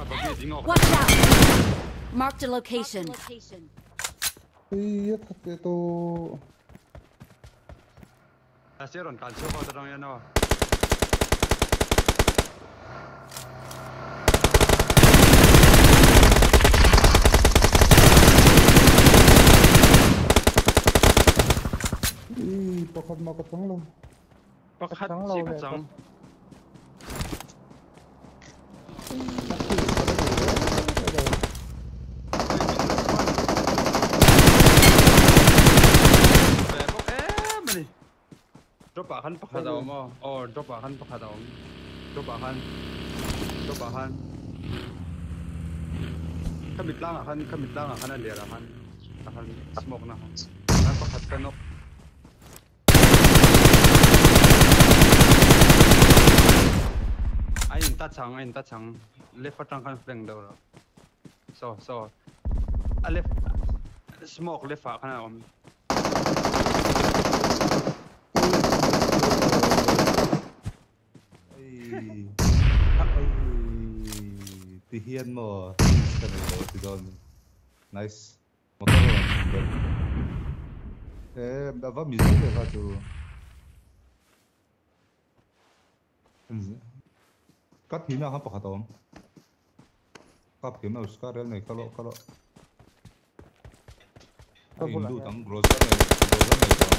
Watch out! Marked a location. Iya thate to. Ase ron kan chu ko tarang ya no. I pakhat ma ka chang lo. Pakhat chi ka chang. Drop a khan pakhat awm aw aw drop a khan pakhat awm drop a khan drop a khan khamit lang a khan khamit lang a khan a ler a khan a khan smoke na khan khan pakhat ka nok ai in ta chang ai in ta chang left atang khan flank deuh rawh so so a left smoke left ah khan a awm. Tihian mo nice motor eh ava music e va chu cắt hina ha pakhat awm kap hina uska rel nei kalo kalo hindu tang groza nei groza nei tang.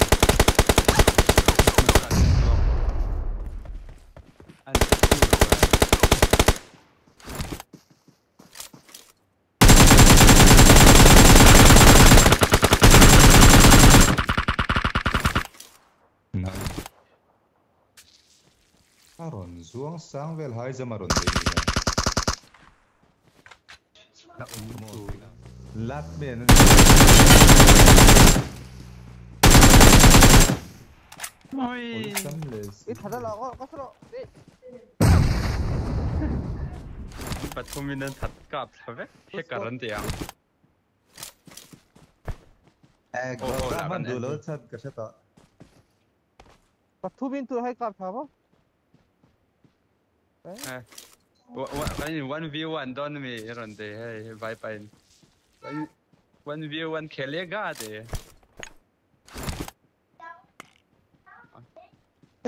Aron zuang sang vel hai jamaron de la um lat men oi i thada lo ko kasro pathumin an that kap thave he karan tiang eh man du lo chat ka shata pathumin tu hai kap thabo. Eh, 1v1 don mi ron de hey vai pain 1v1 khelega de.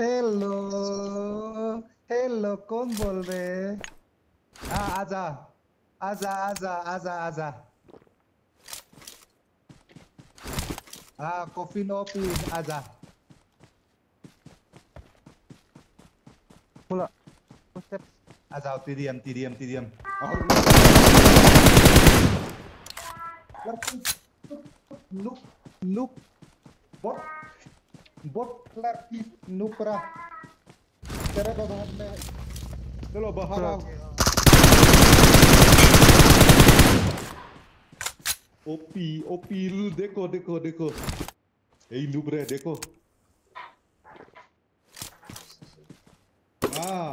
Hello hello कौन बोल रहे? हाँ आजा आजा आजा आजा आजा। हाँ coffee no P आजा। बोला आ जाओ TDM TDM TDM noob noob bot bot लड़की नुपरा तेरे को बाहर में चलो बाहर आओ। ओपी ओपी देखो देखो देखो ए नुब रे देखो। हाँ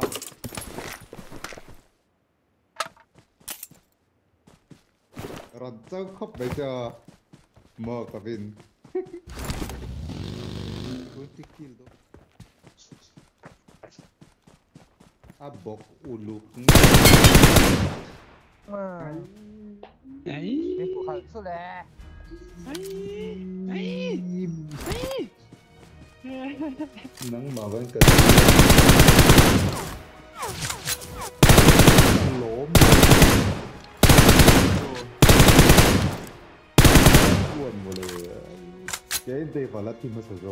Radzał hop będzie mo kawin. Multi kill do. A bok uluk. Ai. Ai. Ai. Nang mawan ka. Lom. หมดเลยเจ๊เดฟาลัดที่มาสโซ